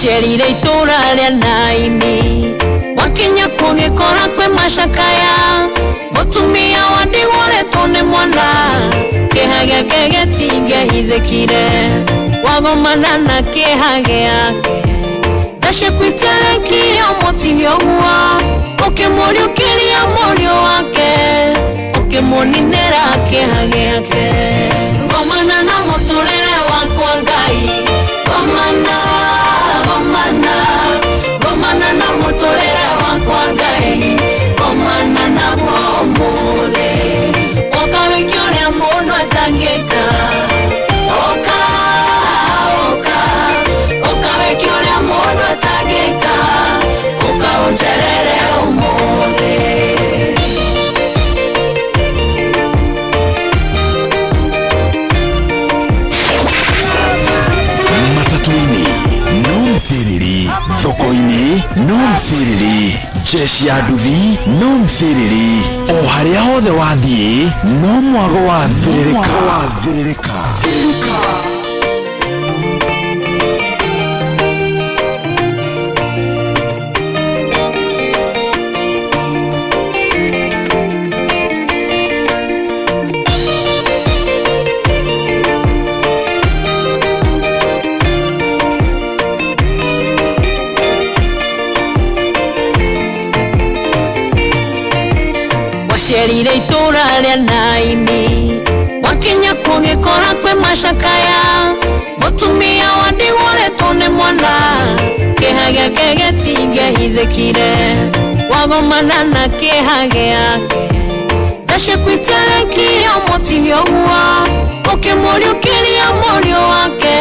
Wacerire itũra rĩa Naini, wakinya kũgĩkora kwĩ macakaya. Mũtumia wa ndigwa ũretwo nĩ mwana, kĩeha gĩake gĩtingĩahithĩkire. Wagomana na kĩeha gĩake, ndacĩkwiterekia mũtige ũguo. Ũkĩmũriũkĩria mũriũ wake, ũkĩmũninĩra kĩeha gĩake. Gomana na mũtũrĩre wakwa Ngai, gomana, gomana, gomana na mũtũrĩre wakwa Ngai, gomana naguo ũmũthĩ. Ũka wĩke ũrĩa mũndũ atangĩka, ũka, ũka, ũka wĩke ũrĩa mũndũ atangĩka, ũka ũnjerere ũmũthĩ. Matatũ-inĩ no mcĩrĩri, thoko-inĩ no mcĩrĩri, jeshi ya nduthi no mcĩrĩri, o harĩa hothe wathiĩ no mwago wa thĩrĩrĩka, thĩrĩrĩka. Wacerire itũra rĩa Naini, wakinya kũgĩkora kwĩ macakaya. Mũtumia wa ndigwa ũretwo nĩ mwana, kĩeha gĩake gĩtingĩahithĩkire. Wagomana na kĩeha gĩake, ndacĩkwiterekia mũtige ũguo. Ũkĩmũriũkĩria mũriũ wake,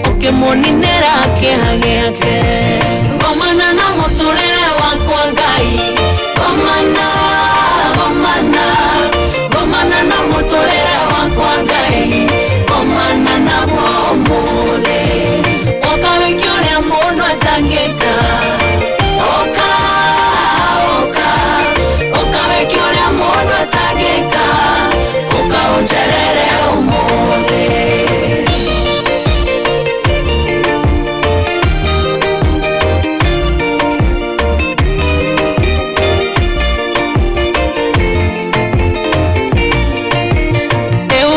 ũkĩmũninĩra kĩeha gĩake. Gomana na mũtũrĩre wakwa Ngai, gomana, gomana, gomana na mũtũrĩre wakwa Ngai, gomana naguo ũmũthĩ. Ũka wĩke ũrĩa mũndũ atangĩka, ũka, ũka, ũka wĩke ũrĩa mũndũ atangĩka, ũka ũnjerere ũmũthĩ. Rĩu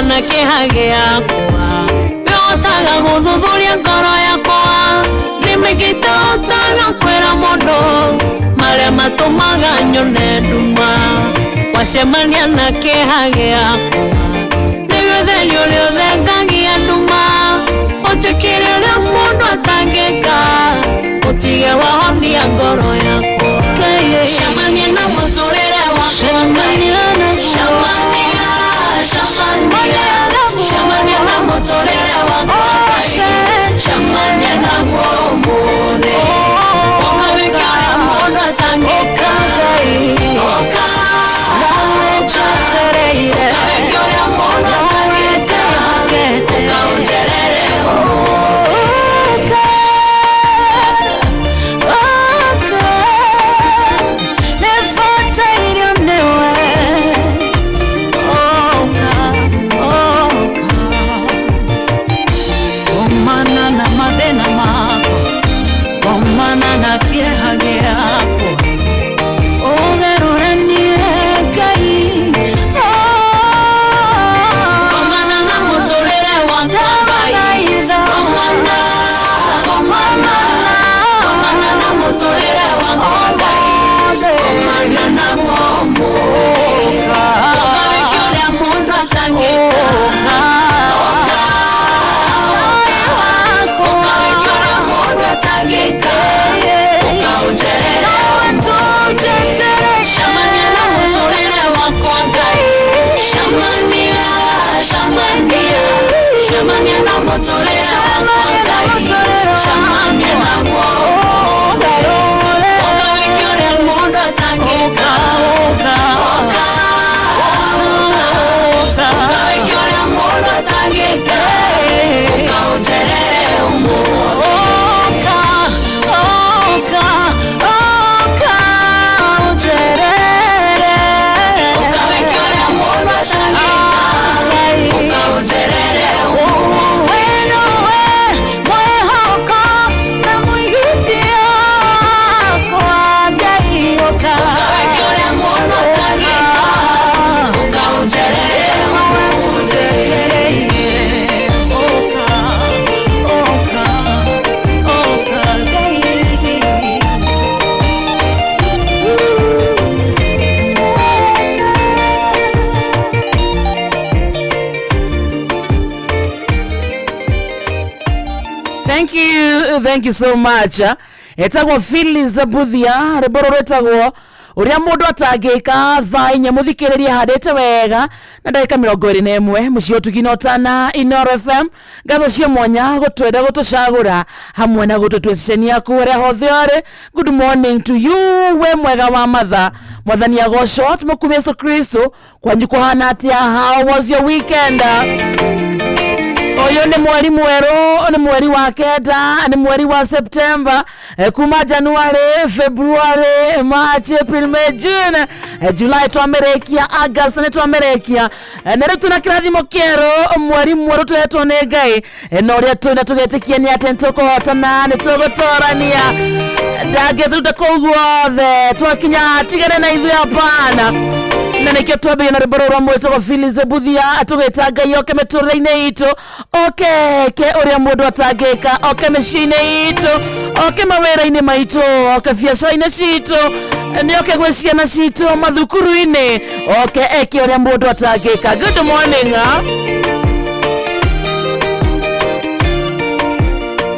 na kĩeha gĩakwa, wĩhotaga gũthuthuria ngoro yakwa. Nĩ mĩingĩ itahotaga kwĩra mũndũ, marĩa matũmaga nyone nduma. Wacemania na kĩeha gĩakwa, nĩguo ũtheri ũrĩa ũthengagia nduma. Ũnjĩkĩre ũrĩa mũndũ atangĩka, ũtige wahonia ngoro yakwa. Cemania na mũtũrĩre wakwa Ngai, cemania, cemania, cemania na mũtũrĩre wakwa Ngai, cemania naguo ũmũthĩ. Ũka wĩke ũrĩa mũndũ atangĩka, ũka, ũka, ũka wĩke ũrĩa mũndũ atangĩka, ũka ũnjerere ũmũthĩ. Gomana na mathĩna makwa, gomana na kĩeha gĩakwa, ũgarũranie Ngai. Gomana na mũtũrĩre wakwa Ngai, gomana, gomana, gomana na mũtũrĩre wakwa Ngai, gomana naguo ũmũthĩ. Ũka wĩke ũrĩa mũndũ atangĩka, ũka, ũka, ũka wĩke ũrĩa mũndũ atangĩka, ũka ũnjerere ũmũthĩ. Cemania na mũtũrĩre wakwa Ngai, cemania, cemania, cemania na mũtũrĩre wakwa Ngai, cemania naguo ũmũthĩ. Ũka wĩke ũrĩa mũndũ atangĩka, ũka, ũka, ũka wĩke ũrĩa mũndũ atangĩka, ũka ũnjerere ũmũthĩ. Ũka, ũka, ũka ũnjerere. Ũka wĩke ũrĩa mũndũ atangĩka, ũka ũnjerere ũmũthĩ. Wee no Thank you so much. Etagwo Phyllis Buthia, rwĩmbo rũrũ rwĩtagwo ũrĩa mũndũ atangĩka. Thaa inya mũthikĩrĩrie handĩte wega na ndagĩka 21, mũciĩ ũtugi na ũtana, Inoro FM. Ngatho cia mwanya gũtwenda, gũtũcagũra hamwe na gũtũtua ceceni yaku ũrĩa hothe ũrĩ. Good morning to you, we mwega wa matha. Mwathani agocwo, tũmũkumia Yesu Kristo. Kwanyu kũhana atĩa? How was your weekend? Ũyũ nĩ mweri mwerũ, nĩ mweri wa kenda, nĩ mweri wa September. Kuma January, February, March, April, May, June, July twamerekia, August nĩ twamerekia. Na rĩu twĩna kĩrathimo kĩerũ, mweri mwerũ tũhetwo nĩ Ngai. Na ũrĩa twĩna tũgetĩkia nĩ atĩ nĩ tũkũhotana, nĩ tũgũtorania, ndangĩtũruta kũu guothe twakinya tigane na ithuĩ, hapana. Na nĩkĩo twambĩrĩria na rwĩmbo rũrũ rwa mwĩtagwo Phyllis Buthia, tũgĩta Ngai oke mĩtũrĩre-inĩ itũ, oke ke ũrĩa mũndũ atangĩka, oke mĩciĩ-inĩ itũ, oke mawĩra-inĩ maitũ, oke biacara-inĩ citũ, nĩ oke gwĩ ciana citũ mathukuru-inĩ, oke eke ũrĩa mũndũ atangĩka. Good morning, ah.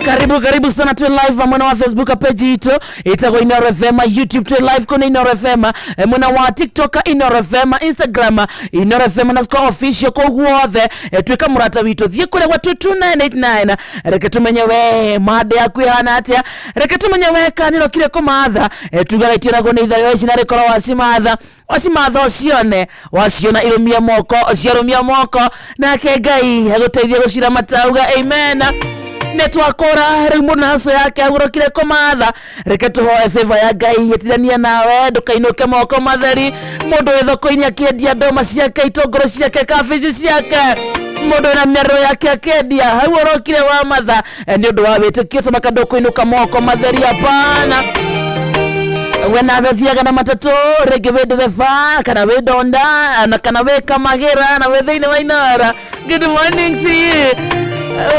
Karibu, karibu sana. Twe live mwena wa Facebook, page itu itagwo Inoro FM, YouTube twe live kuna Inoro FM, mwena wa TikTok Inoro FM, Instagram Inoro FM_official, kũu guothe. Tuĩka mũrata witũ, thiĩ kũrĩa gwa 22989, reke tumenye we mande yaku ĩhana atĩa, reke tumenye we kanĩrokire kũmatha. Tugaga itioragwo nĩ ithayo ici, narĩ korwo wacimatha, wacimatha ũcione, waciona irũmie moko, ciarũmia moko, nake Ngai agũteithie gũciramata. Uga amen. Nĩ twakũra rĩu mũndũ na haco yake agũrũkire kũmatha. Reke tũhoe favor ya Ngai ĩtithanie nawe, ndũkainũke moko matheri. Mũndũ wĩ thoko-inĩ akĩendia ndũma ciake, itũngũrũ ciake, kabici ciake, mũndũ wĩna mĩarĩro yake akĩendia, hau ũrokire wa matha. Nĩ ũndũ wa wĩtĩkio tũmaka ndũkũinũka moko matheri, hapana. We nawe thiaga na matatũ, rĩngĩ wĩ ndereba kana wĩ ndonda na kana wĩ kamagĩra na wĩ thĩinĩ wa Inora, good morning to you.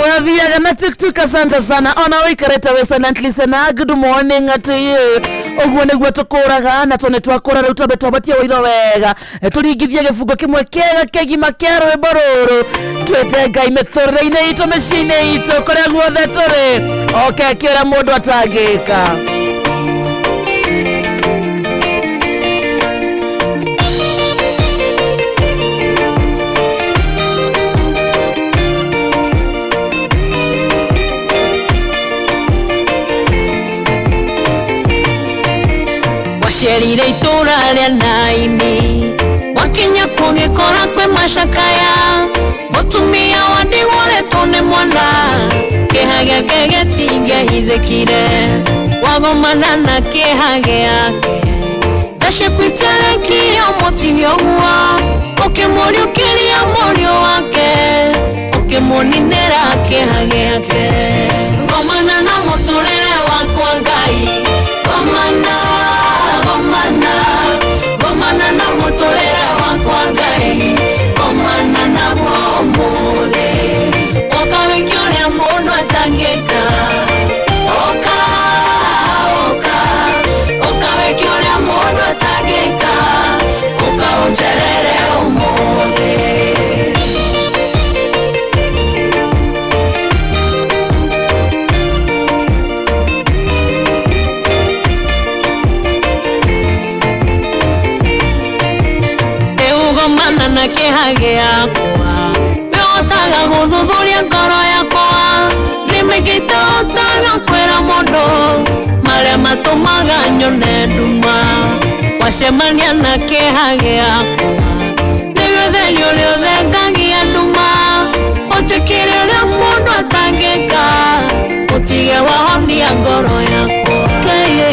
Wathiaga na tuktuk, asante sana. Ona ũikarĩte wĩ silent listener, good morning to you. Ũguo nĩguo tũkũraga na to nĩ twakũra rĩu, twambe twambatie wĩiro wega. Tũringithie gĩbungo kĩmwe kĩega kĩgima kĩa rwĩmbo rũrũ, twĩte Ngai mĩtũrĩre-inĩ itũ, mĩciĩ-inĩ itũ, kũrĩa guothe tũrĩ, oke kĩũrĩa mũndũ atangĩka. Wacerire itũra rĩa Naini, wakinya kũgĩkora kwĩ macakaya, mũtumia wa ndigwa ũretwo nĩ mwana, kĩeha gĩake gĩtingĩahithĩkire. Wagomana na kĩeha gĩake, ndacĩkwiterekia mũtige ũguo, ũkĩmũriũkĩria mũriũ wake, ũkĩmũninĩra kĩeha gĩake. Gomana na mũtũrĩre wakwa Ngai, gomana, gomana, gomana na mũtũrĩre wakwa Ngai, gomana naguo ũmũthĩ, ũka wĩke ũrĩa mũndũ atangĩka, ũka, ũka, ũka wĩke ũrĩa mũndũ atangĩka, ũka ũnjerere ũmũthĩ. Rĩu na kĩeha gĩakwa, wĩhotaga gũthuthuria ngoro yakwa, nĩ mĩingĩ itahotaga kwĩra mũndũ, marĩa matũmaga nyone nduma. Wacemania na kĩeha gĩakwa, nĩ gĩtheri ũrĩa ũthengagia nduma, ũnjĩkĩre ũrĩa mũndũ atangĩka, ũtige wahonia ngoro yakwa.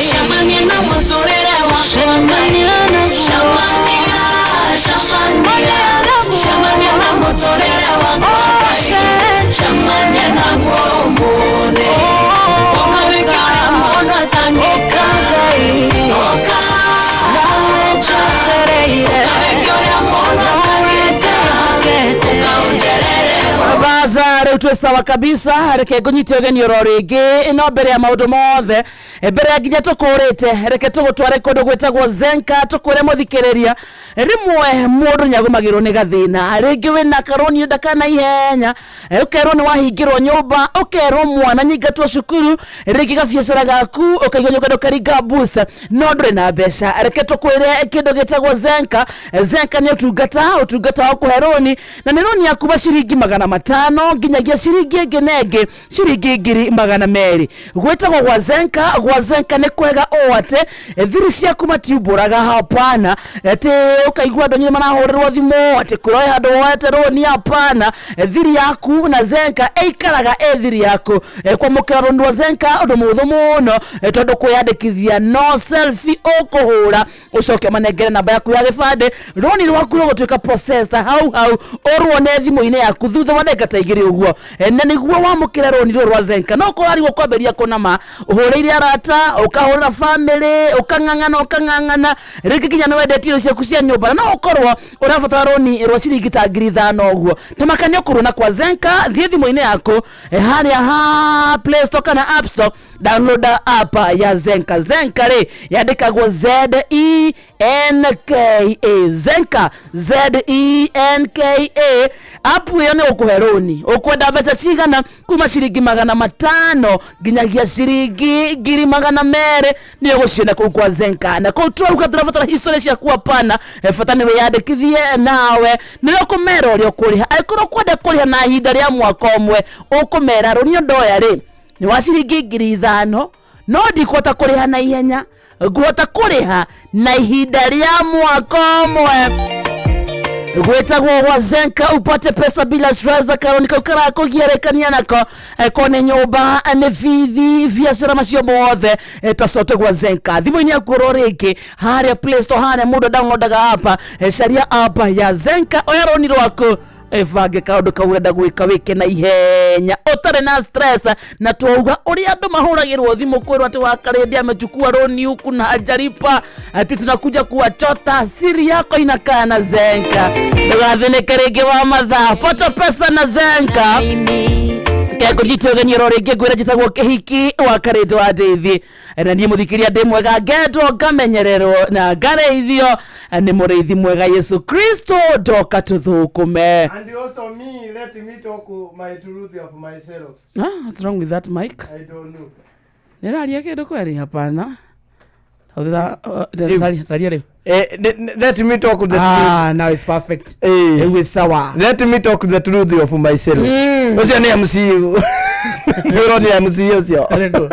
Cemania na mũtũrĩre wakwa, cemania, cemania, cemania na mũtũrĩre wakwa, cemania naguo ũmũthĩ, ũka wĩke ũrĩa mũndũ atangĩka, ũka, ũka wĩke ũrĩa mũndũ atangĩka, ũka ũnjerere. Baza. Rĩu twĩ sawa kabisa. Reke ngũnyite ũgeni oro rĩngĩ, no mbere ya maũndũ mothe, mbere ya nginya tũkũrĩte, reke tũgũtware kũndũ gwĩtagwo Zenka, tũkwĩre mũthikĩrĩria, rĩmwe mũndũ nĩagũmagĩrwo nĩ gathĩna, rĩngĩ wĩna karoni ndakana ihenya, ũkerwo nĩ wahingĩrwo nyũmba, ũkerwo mwana nyingatwo cukuru, rĩngĩ gabiacara gaku ũkaigua nĩ ũkwenda ũkaringa boost no ndũrĩ na mbeca. Reke tũkwĩre kĩndũ gĩtagwo Zenka. Zenka nĩ ũtungata wa kũhe rũni, na nĩ rũni ya kuma ciringi 500 nginyagia ciringi ĩngĩ na ĩngĩ ciringi 200,000. Gwĩtagwo gwa Zenka. Gwa Zenka nĩ kwega ũũ atĩ thiri ciaku matiumbũraga, hapana, atĩ ũkaigua andũ nyine marahũrĩrwo thimũ atĩ kũroe handũ woete rũni, hapana. Thiri yaku na Zenka ĩikaraga ĩ thiri yaku. Kwamũkĩra rũni rwa Zenka ũndũ mũhũthũ mũno, tondũ kwĩyandĩkithia no selfie ũkũhũra, ũcoke manengere namba yaku ya gĩbandĩ, rũni rwaku rũgũtuĩka processed hau hau, ũruone thimũ-inĩ yaku thutha wa ndagĩka ta 2 ũguo. Na nĩguo wamũkĩre rũni rũrũ rwa Zenka, no ũkorwo kwambĩrĩria kũnama, ũhũrĩire arata, ũkahũrĩra family, ũkang'ang'ana ũkang'ang'ana, rĩngĩ nginya nĩ wendetie irio ciaku cia nyũmba, na no ũkorwo ũrabatara rũni rwa ciringi ta 5,000 ũguo. Tamaka nĩ ũkũruona kwa Zenka. Thiĩ thimũ-inĩ yaku, harĩa ha Play Store kana App Store, download app ya Zenka. Zenka rĩ yandĩkagwo Z E N K A, Zenka, Z E N K A. App ĩyo nĩ ũkũhe rũni ũkwenda mbeca cigana, kuma ciringi 500 nginyagia ciringi 200,000 nĩ ũgũciona kũu kwa Zenka. Na kũu twauga tũrabatara history ciaku, hapana. Bata nĩ wĩyandĩkithie nawe nĩ ũkũmera ũrĩa ũkũrĩha. Angĩkorwo ũkwenda kũrĩha na ihinda rĩa mwaka ũmwe, ũkũmera rũni ndoya rĩ nĩ wa ciringi 5,000, no ndikũhota kũrĩha na ihenya, ngũhota kũrĩha na ihinda rĩa mwaka ũmwe. Gwĩtagwo gwa Zenka, upate pesa bila stress. Karoni kau karakũgiarekania nako, ko nĩ nyũmba, nĩ bithi, biacara, macio mothe, ta cote gwa Zenka. Thimũ-inĩ yaku oro rĩngĩ harĩa Play Store, harĩa mũndũ downloadaga app, caria app ya Zenka, oya rũni rwaku, ĩbange kaũndũ kau ũrenda gwĩka, wĩke na ihenya ũtarĩ na stress. Na twauga ũrĩa andũ mahũragĩrwo thimũ kwĩrwo atĩ wakarĩndi amechukua roni huku na hajalipa, ati tunakuja kuwachota siri yako, inakaa na Zenka. Ndũgathĩnĩke rĩngĩ wa mathaa, pata pesa na Zenka. Kengũnyite ũgeni oro rĩngĩ, ngwĩra njĩtagwo Kĩhiki wa Karĩndũ wa Ndĩithi, na niĩ mũthikĩria ndĩ mwega, ngendwo, ngamenyererwo na ngarĩithio nĩ mũrĩithi mwega Yesu Kristo. Ndoka tũthũkũme. And also me, let me talk my truth of myself. Ah, what's wrong with that mic? I don't know. Nĩraria kĩndũ kweri? Hapana. Taria rĩu. Let me talk the truth. Ah, now it's perfect. Rĩu ĩ sawa. Let me talk the truth of myself. Ũcio nĩ MC. Nĩ nĩ MC ũcio. Arĩkũ?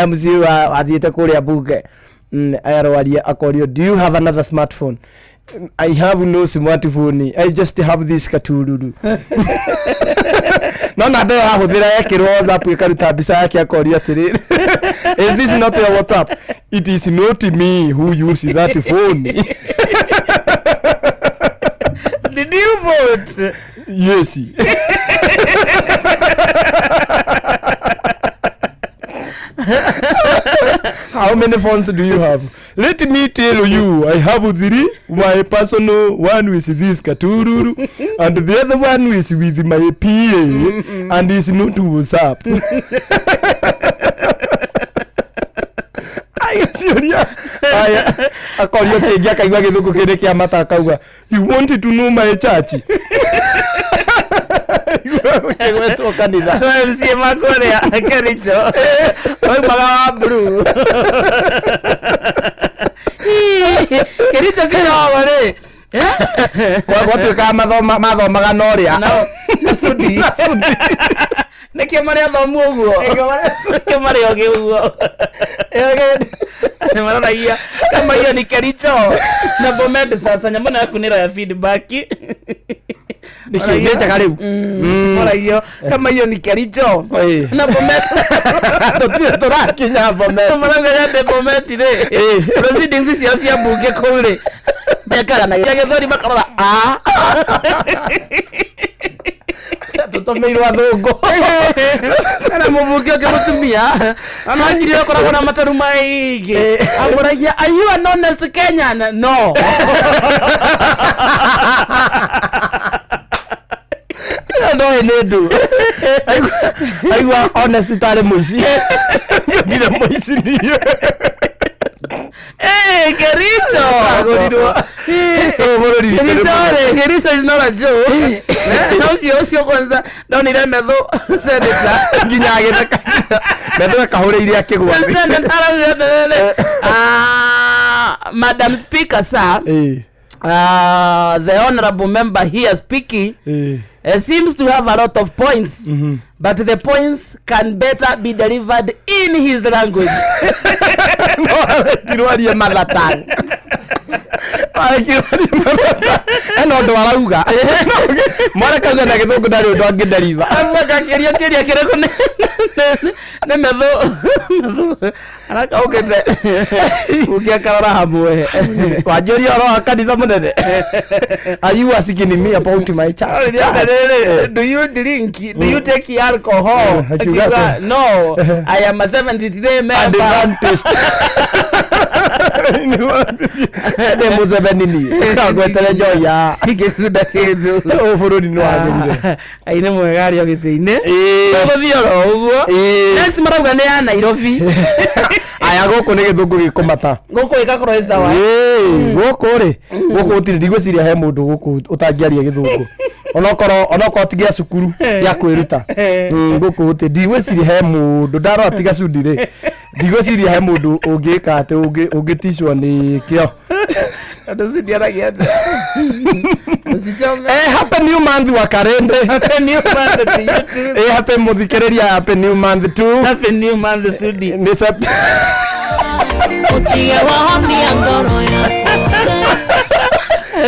MC wathiĩte kũrĩa bunge. Arwaria akorio, "Do you have another smartphone?" "I have no smartphone. I just have this katururu." No namba ĩyo ahũthĩra yekĩrwo WhatsApp ĩkaruta mbica yake, akorio atĩrĩrĩ, "Is this not your WhatsApp?" "It is not me who use that phone." Did you vote? "Yes." "How many phones do you have?" "Let me tell you, I have three. My personal one with this katururu, and the other one is with my PA, and is not WhatsApp." Ciũria aya akorio kĩngĩ, akaigua gĩthũngũ kĩrĩ kĩa mata, akauga, "You want to know my church?" Kĩgwetwo kanitha. MCA makũrĩa Kericho oimaga wa blue Kericho kidogo rĩ. Gwatuĩkaga mathomaga na ũrĩa na sudi, nĩkĩo marĩ athomu ũguo, nĩkĩo marĩ ogĩ ũguo, nĩ maroragia kama hiyo ni Kericho na Bomet. Sasa nyamũ yaku nĩ ĩroya feedback. Nĩkĩ nĩ njega rĩu? Maragio kama hiyo ni Kericho na Bomet. Tũtirĩ tũrakinya Bomet. Marauga atĩ Bomet rĩ, proceedings ciao cia mbunge kũu rĩ, mekaga na gĩthweri, makarora a Tũtũmĩirwo athũngũ. Kana mũmbunge ũngĩ mũtumia ona anjiri akoragwo na mataru maingĩ, amũragia, "Are you an honest Kenyan?" "No." Ndoĩ nĩ ndu aigua honest tarĩ mũici. Ndirĩ mũici niĩ. Eh, Kericho. Agũrirwo. Ũyũ bũrũri witũ nĩ Kericho mũnene. rĩ, Kericho is not a joke. Eh, na ũcio ũcio kwanza ndonire metho senator. Nginya agĩtheka metho akahũrĩire akĩgwa thĩ. Senator arauga atĩrĩrĩ, ah, Madam Speaker sir, Ĩĩ, the honorable member here speaking ĩĩ. seems to have a lot of points, but the points can better be delivered in his language. No arekirwo arie mother tongue. Arekirwo arie mother tongue. Ena ũndũ arauga mwana kauga na gĩthũngũ ndarĩ ũndũ angĩnderiva. Agakĩria kĩria kĩrĩkũ nĩ metho metho arakaũkĩte ũngĩakarora hamwe. Wanjũria ũhoro wa kanitha mũnene, are you asking me about my church? Do you drink? Do you take alcohol? Akiuga Akiuga, atĩa? no, I am a 73 member. Adventist. Ndĩ Museveni niĩ ngwetere njoi ya Ingĩkunda kĩndũ. Ũyũ bũrũri nĩ wagĩrire. Ai nĩ mwega arĩ o gĩtĩ-inĩ. Ĩĩ. Tũgũthiĩ oro ũguo. Ĩĩ. Next marauga nĩ ya Nairobi. Aya, gũkũ nĩ gĩthũngũ gĩkũmata. Gũkũ ĩgakorwo ĩ sawa. Ĩĩ, gũkũ rĩ, gũkũ gũtirĩ, ndigwĩciria he mũndũ gũkũ ũtangĩaria gĩthũngũ onokorwo ti gĩa cukuru gĩa kwĩruta. Gũkũ gũtirĩ, ndigwĩciria he mũndũ ndarora tiga cundi rĩ, ndigwĩciria he mũndũ ũngĩka atĩ ũngĩticwo nĩ kĩo. Tondũ cindiaragia atĩa? Usichome. Eh, happy new month wa karende. Happy new month to you too. Eh, happy mũthikĩrĩria, happy new month too. Happy new month, Sudi. Nĩ Utige wahonia ngoro yakwa.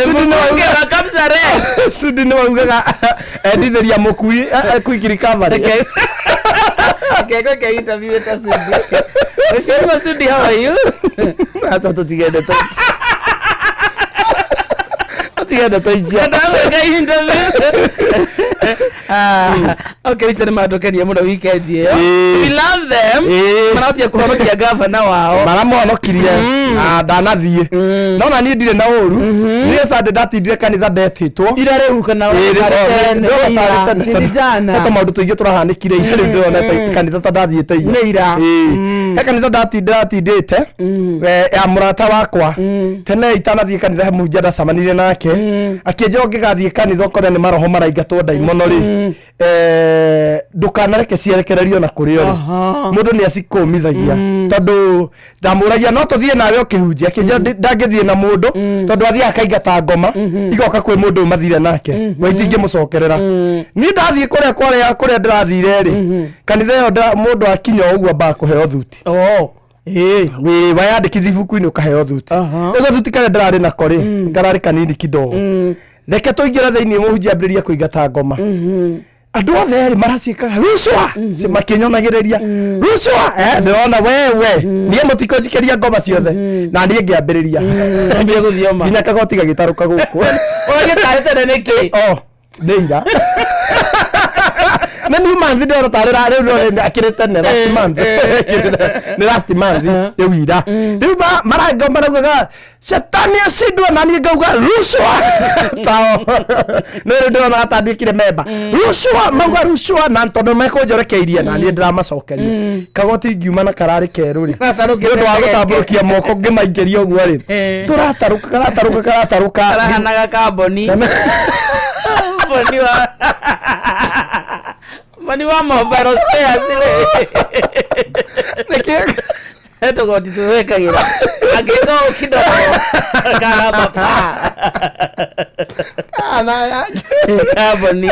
Sudi nĩ wauga- Mũkĩra Kapsare. Sudi nĩ waugaga endithĩria mũkui quick recovery. Reke ngwĩke interview ta Sudi. Mheshimiwa Sudi, how are you? Acha tũtige ndeto icio. Tũtige ndeto icio. Ndagwĩka interview. Ah, okay, Richard, nĩmatũkenia mũno weekend ĩyo. Ĩĩ. We love them. Ĩĩ. Marahotire kũhonokia gavana wao. Maramũhonokirie na ndanathiĩ no na niĩ ndirĩ na ũru. Niĩ Sunday ndatindire kanitha ndetĩtwo. Ira rĩu kana Ĩĩ, tarĩ tene, ndĩrona ira, tarĩ tene, si tondũ- ni jana. no ta maũndũ tũingĩ tũrahanĩkire ira rĩu ndĩrona ta kanitha ta ndathiĩte ira. Nĩ ira. Ĩĩ. He kanitha ndĩratindĩte ya mũrata wakwa tene itanathiĩ kanitha, he mũhunjia ndacemanirie nake akĩnjĩra ũngĩgathiĩ kanitha ũkore nĩ maroho maraingatwo ndaimono rĩ, ndũkanareke cierekererio na kũrĩ o rĩ mũndũ nĩ acikũmithagia, tondũ ndamũragia no tũthiĩ nawe ũkĩhunjia, akĩnjĩra ndangĩthiĩ na mũndũ tondũ athiaga akaingata ngoma igoka kwĩ mũndũ ũyũ mathire nake we itingĩmũcokerera. Niĩ ndathiĩ kũrĩa kwarĩa kũrĩa ndĩrathire rĩ, kanitha ĩyo mũndũ akinya o ũguo ambaga kũheo thuti. Oh. Ĩĩ. Wĩ wayandĩkithia ibuku-inĩ ũkaheo thuti. Ũcio thuti karĩa ndĩrarĩ nako rĩ, kararĩ kanini kidogo. Reke tũingĩre thĩinĩ, mũhunjia ambĩrĩrie kũingata ngoma, andũ othe erĩ maraciĩkaga rucwa makĩnyonagĩrĩria rucwa. Eh, ndĩrona wewe niĩ mũtikũnjikĩria ngoma ciothe na niĩ ngĩambĩrĩria. Ambia gũthioma. Nginya kagoti gagĩtarũka gũkũ. Ũragĩtarĩ tene nĩkĩ? Oh, nĩ ira na new month ndĩrona tarĩ rĩu ndĩrona akĩrĩ tene last month, nĩ last month rĩu ira rĩu marango maraugaga shetani ashindwe na niĩ ngauga rucwa tao no rĩu ndĩrona atanduĩkire memba rucwa mauga rucwa na tondũ mekũnjorekeirie na niĩ ndĩramacokeria kagoti ngiuma na kararĩ kerũ rĩ Karatarũkĩte nĩ ũndũ wa geke. gũtambũrũkia moko ngĩmaingĩria ũguo rĩ, tũratarũka karatarũka karatarũka. Karahanaga kamboni. Boni wa Boni wa mobile spares rĩ. Nĩkĩ? He tũgoti twĩkagĩra. Angĩka ũũ kidogo kahamba pa. Kamboni.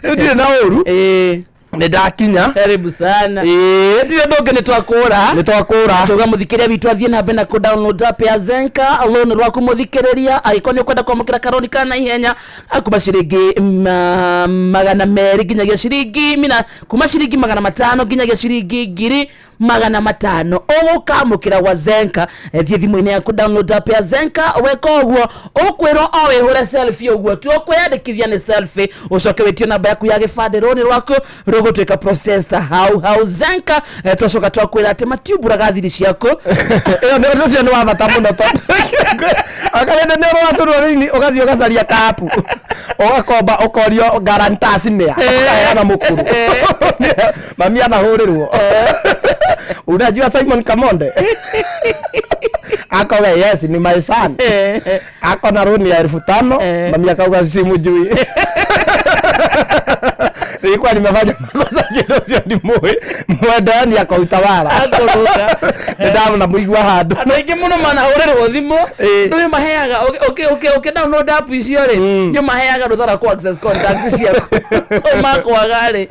Rĩu ndirĩ na ũru. Ĩĩ. Nĩ ndakinya. Karibu sana. Ĩĩ. Ndirĩ ũndũ ũngĩ nĩ twakũra. Nĩ twakũra. Tuga mũthikĩrĩria witũ athiĩ na mbere na kũ download app ya Zenka loan rwaku. Mũthikĩrĩria, angĩkorwo nĩ ũkwenda kwamũkĩra karoni ka naihenya kuma ciringi 200 nginyagia ciringi mina kuma ciringi 500 nginyagia ciringi 500,000 ũgũkamũkĩra gwa Zenka. Thiĩ thimũ-inĩ yaku, download app ya Zenka. Weka ũguo ũkwĩrwo o wĩhũre selfie ũguo tu ũkwĩyandĩkithia nĩ selfie, ũcoke wĩtio namba yaku ya gĩbandĩ, rũni rwaku rũgũtuĩka processed hau hau. Zenka, twacoka twakwĩra atĩ matiumbũraga thiri ciaku. Ĩyo nĩ ũndũ ũcio nĩ wa bata mũno, tondũ akarende nĩ ũrwacũrwo rĩini ũgathiĩ ũgacaria kapu. Ũgakomba ũkorio guarantors nĩa ũkaheana mũkũrũ mami anahũrĩrwo. Unajua Simon Kamonde akoga yes ni my son, akona roni ya 5,000. Mami akauga simujui, nilikuwa nimefanya makosa, kindu ũcio ndimũĩ mwendani akautawala. Akũrũga. Nĩndamona mũigua handũ. Andũ aingĩ mũno manahũrĩrwo thimũ. Nĩ maheaga ũkĩ download app icio rĩ, nĩ maheaga rũtha rwa kũ access contacts ciaku. So makwaga rĩ,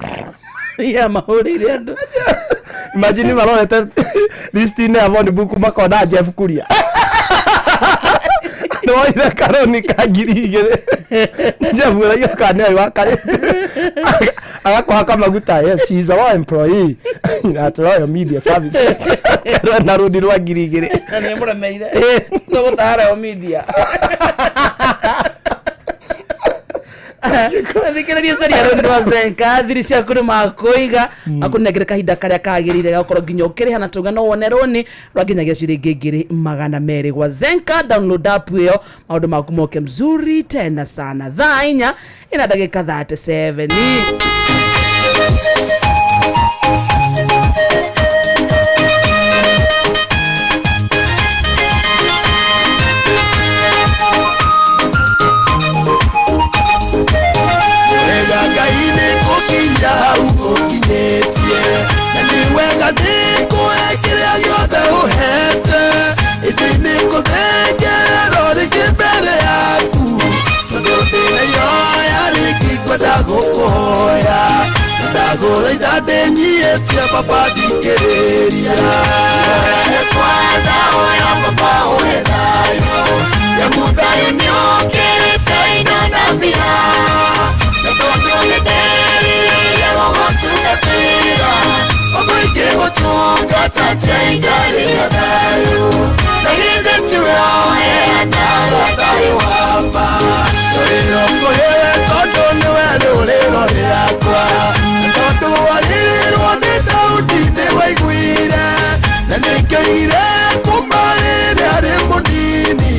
ya mahũrĩire andũ. Imagine marorete list-inĩ ya phone book makona Jeff Kuria nĩwoire karoni ka 2,000. Jeff ũraigua kana nĩwe wakarĩ agakũhaka maguta. Yes, she is our employee at Royal Media Services na rũni rwa 2,000. Na nĩ mũremeire no gũtahara media. Thikĩrĩria, caria rũni rwa Zenka, thiri ciaku nĩ makũiga akũnengere kahinda karĩa kagĩrĩire gakorwo nginya ũkĩrĩha na tũga no wone rũni rwa nginyagia ciringi 200,000 gwa Zenka. Download app ĩyo, maũndũ maku moke mzuri tena sana. Thaa 4 ina ndagĩka 37. Wega Ngai nĩ kũkinya hau ũkinyĩtie na nĩ wega ndĩkũhe kĩrĩa gĩothe ũhete ĩndĩ nĩ kũthengererwo rĩngĩ mbere yaku tondũ ndĩrayoya rĩngĩ ngwenda gũkũhoya ndagũraitha ndĩnyiĩtie baba thikĩrĩria kwenda hoya baba ũhe thayũ yamu thayũ nĩũkĩrĩte indo na mbia na tondũ nĩndĩrirĩria gũgũtungatĩra ũguo ingĩgũtungata njaingarĩ na thayũ na githĩ tiwe ũheanaga thayũ wa ma rũrĩro kũhĩwe tondũ nĩwe rũrĩro rĩakwa na tondũ warĩrĩrwo nĩ Daudi nĩ waiguire na nĩkĩoigire kuma rĩrĩa arĩ mũnini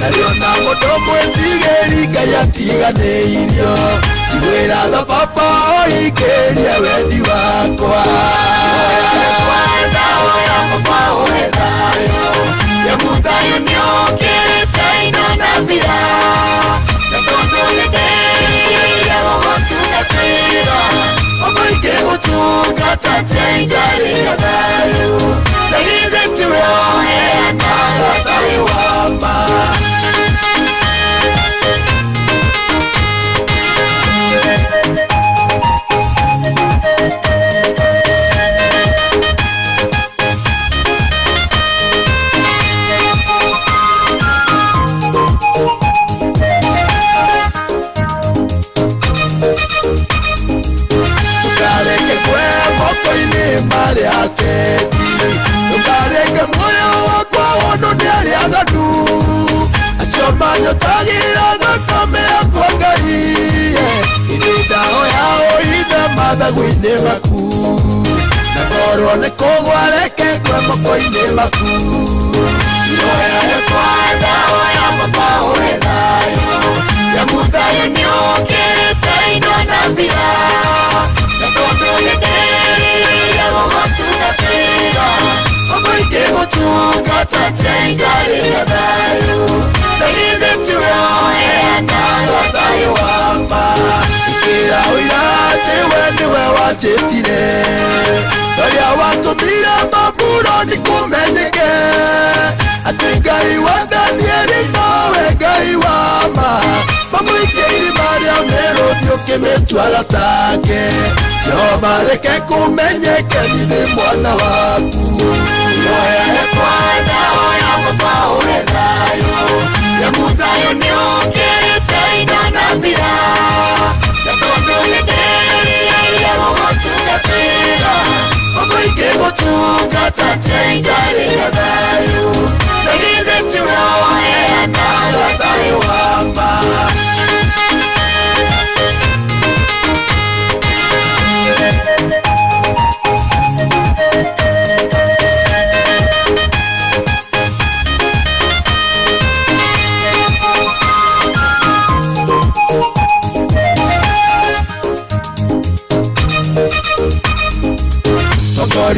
narĩo na mũndũ mwĩtigĩri Ngai atiganĩirio njiguĩra tha baba ũhingĩrie wendi wakwa kwenda hoya baba ũhe thayũ yamu thayũ nĩũkĩrĩte indo na mbia na tondũ nĩndĩrirĩria gũgũtungatĩra ũguo ingĩgũtungata njaingarĩ na thayũ na githĩ tiwe ũheanaga thayũ wa ma. Ndũkareke kwe moko-inĩ marĩa ateti ndũkareke muoyo wakwa wonwo nĩ arĩa aganu acio manyotagĩra thakame yakwa Ngai ĩndĩ ndahoya ũithe mathagu-inĩ maku na korwo nĩ kũgwa reke ngwe moko-inĩ maku ihoya rĩkwa ndahoya baba ũhe thayũ yamu thayũ nĩũkĩrĩte indo na mbia na tondũ nĩndĩrirĩria gũgũtungatĩra ũguo ingĩgũtungata njaingarĩ na thayũ na githĩ tiwe ũheanaga thayũ wa ma ĩkĩra ũira atĩ we nĩwe wanjĩtire ũrĩa watũmire Babuloni kũmenyeke atĩ Ngai wa Danieli nowe Ngai wa ma mamũikie irima rĩa mĩrũthi ũkĩmĩtua take Jehova reke kũmenyeke niĩ ndĩ mwana waku ihoya rĩkwa ndahoya baba ũhe thayũ yamu thayũ nĩũkĩrĩte indo na mbia na tondũ nĩndĩrirĩria gũgũtungatĩra ũguo ingĩgũtungata njaingarĩ na thayũ na githĩ tiwe ũheanaga thayũ wa ma.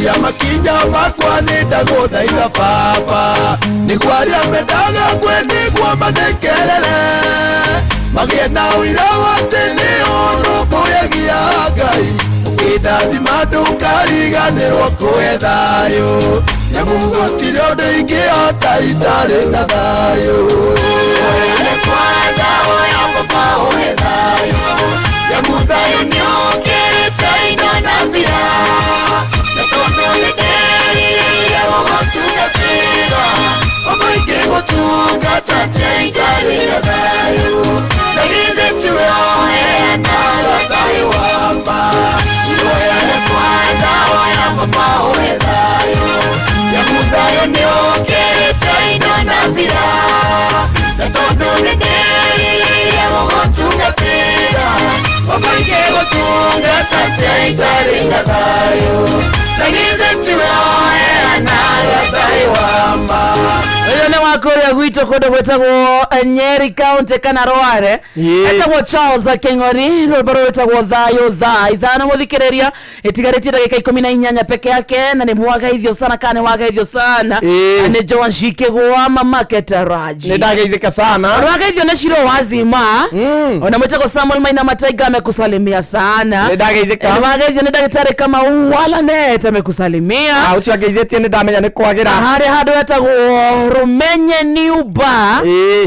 Theria makinya makwa nĩ ndagũthaitha baba, nĩguo arĩa mendaga ngwe nĩguo mathekerere, magĩe na ũira wa atĩ nĩ ũrũmbũyagia Ngai. Ũkĩndathima ndũkariganĩrwo kũhe thayũ, nĩamu gũtirĩ ũndũ ingĩhota itarĩ na thayũ. Ũyane kwenda ũya baba ũhe thayũ, nĩamu thayũ nĩũkĩrĩte indo na mbia. Na tondũ nĩnderirĩire gũgũtungatĩra, baba ingĩgũtungata atĩa itarĩ na thayũ? Na githĩ tiwe ũheanaga thayũ wa ma? Ũyane kwenda ũya baba ũhe thayũ, nĩamu thayũ nĩũkĩrĩte indo na mbia. Na tondũ nĩnderirĩire gũgũtungatĩra, baba ingĩgũtungata atĩa itarĩ na thayũ? Na githĩ tiwe ũheanaga thayũ wa ma? Ũyũ nĩ wa kũrĩa gwitũ kũndũ gwĩtagwo Nyeri County kana Rware. Etagwo Charles Keng'ori, rwĩmbo rwĩtagwo Thayũ. Thaa 5 mũthikĩrĩria ĩtigarĩtie ndagĩka 18 peke yake, na nĩ mwageithio sana kana nĩ wageithio sana. Na nĩ Joan Shikĩgwa mamake Taraji. Nĩ ndageithĩka sana. Wageithio nĩ Shiro wazima. Ona mwĩtagwo Samuel Maina Mataiga amekusalimia sana. Nĩ ndageithĩka. Nĩ wageithio nĩ ndagĩtarĩ Kamau Walanet amekusalimia. Ah, ũcio angeithĩtie nĩ ndamenya nĩ kwagĩra. Harĩa handũ hetagwo Rumenye New Bar,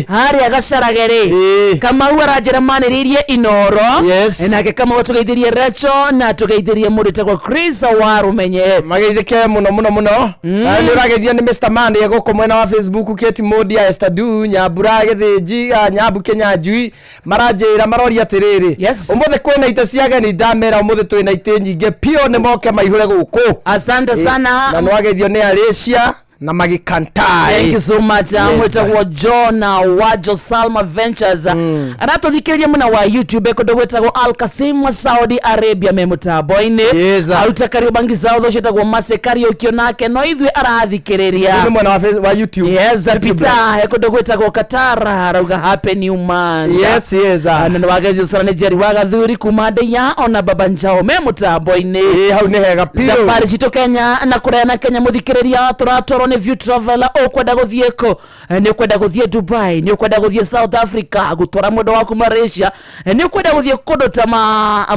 harĩa Gacarage rĩ, Kamau aranjĩra manĩrĩirie Inoro. Nake Kamau tũgeithĩrie Recho na tũgeithĩrie mũndũ wĩtagwo Chris wa Rumenye. Mageithĩke mũno mũno mũno. Na nĩ ũrageithio nĩ Mr Man gũkũ mwena wa Facebook, Kate Modia, Esther Du Nyambura Gĩthĩnji, ah, Nyambu Kĩnyanjui maranjĩra maroria atĩrĩrĩ, ũmũthĩ kwĩna itĩ cia ageni? Ndamera ũmũthĩ twĩna itĩ nyingĩ piũ, nĩ moke maihũre gũkũ. Asante sana. Na nĩ wageithio nĩ Alicia na Magikantai. Thank you so much. Mwĩtagwo John wa Salma Ventures aratũthikĩrĩria mwena wa YouTube kũndũ gwĩtagwo Al Kasim, Saudi Arabia, me mũtambo-inĩ. Aruta Kariobangi South, ũcio ĩtagwo Mase Kariũkio nake no ithuĩ arathikĩrĩria. Nĩ mwena wa YouTube. Yes. YouTube. Peter he kũndũ gwĩtagwo Qatar arauga happy new month. Yes. Na nĩ wageithio sana nĩ Jerry wa Gathuri kuma Ndeia, ona Baba Njao me mũtambo-inĩ. Ĩ, hau nĩ hega piũ. Thabarĩ citũ Kenya na kũraya na Kenya, mũthikĩrĩria, tũratwarwo nĩ View Traveler. Ũkwenda gũthiĩ kũ? Nĩ ũkwenda gũthiĩ Dubai? Nĩ ũkwenda gũthiĩ South Africa, gũtwara mwendo waku Malaysia? Nĩ ũkwenda gũthiĩ kũndũ ta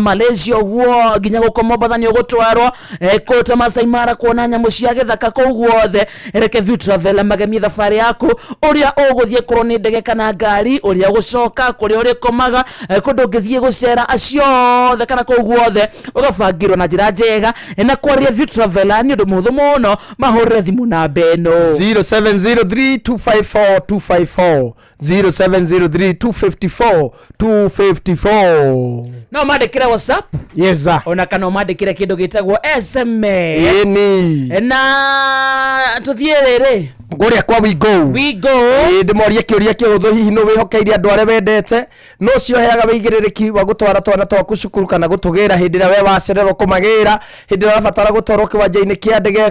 Malaysia ũguo, nginya gũkũ Mombatha nĩ ũgũtwarwo, kũndũ ta Masai Mara kuona nyamũ cia gĩthaka, kũu guothe reke View Traveler magemie thabarĩ yaku, ũrĩa ũgũthiĩ korwo nĩ ndege kana ngari, ũrĩa ũgũcoka, kũrĩa ũrĩkomaga, kũndũ ũngĩthiĩ gũcera aciothe kana kũu guothe ũgabangĩrwo na njĩra njega. Na kwaria View Traveler nĩ ũndũ mũhũthũ mũno, mahũrĩre thimũ namba ĩno: 0703 254 254, 0703 254 254. No mandĩkĩre WhatsApp. Yes sir. Ona kana ũmandĩkĩre kĩndũ gĩtagwo SMS. Ĩni. Na tũthiĩ rĩrĩ. Kũrĩa kwa We Go. We Go. Ĩĩ, ndĩmorie kĩũria kĩhũthũ: hihi nũ wĩhokeire andũ arĩa wendete? No ũcio ũheaga wĩigĩrĩrĩki wa gũtwara twana twaku cukuru kana gũtũgĩra hĩndĩ ĩrĩa we wacererwo kũmagĩra, hĩndĩ ĩrĩa ũrabatara gũtwarwo kĩwanja-inĩ kĩa ndege,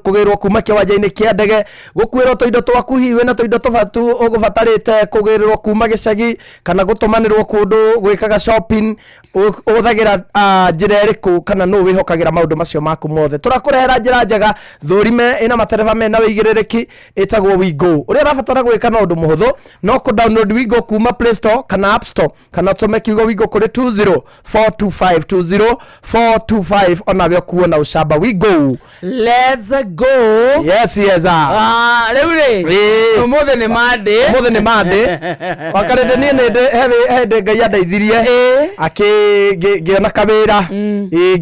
kũgĩrwo kuma kĩwanja-inĩ kĩa ndege, gũkuĩrwo tũindo twaku, hihi wĩna tũindo tũbatu ũgũbatarĩte kũgĩrĩrwo kuma gĩcagi kana gũtũmanĩrwo kũndũ gwĩkaga shopping, ũhũthagĩra njĩra ĩrĩkũ kana nũ wĩhokagĩra maũndũ macio maku mothe? Tũrakũrehera njĩra njega thũrime ĩna matereba mena wĩigĩrĩrĩki ĩtagwo WeGo. Ũrĩa ũrabatara gwĩka no ũndũ mũhũthũ, no kũ download WeGo kuma Play Store kana App Store, kana ũtũme kiugo WeGo kũrĩ 20425, 20425, onawe ũkuo na ũcamba. WeGo. Let's go. Yes. Ah, rĩu rĩ, ũmũthĩ nĩ Monday. Ũmũthĩ nĩ Monday. Wakarĩndĩ niĩ nĩ he hĩndĩ Ngai andeithirie ngĩona kawĩra. Ĩ,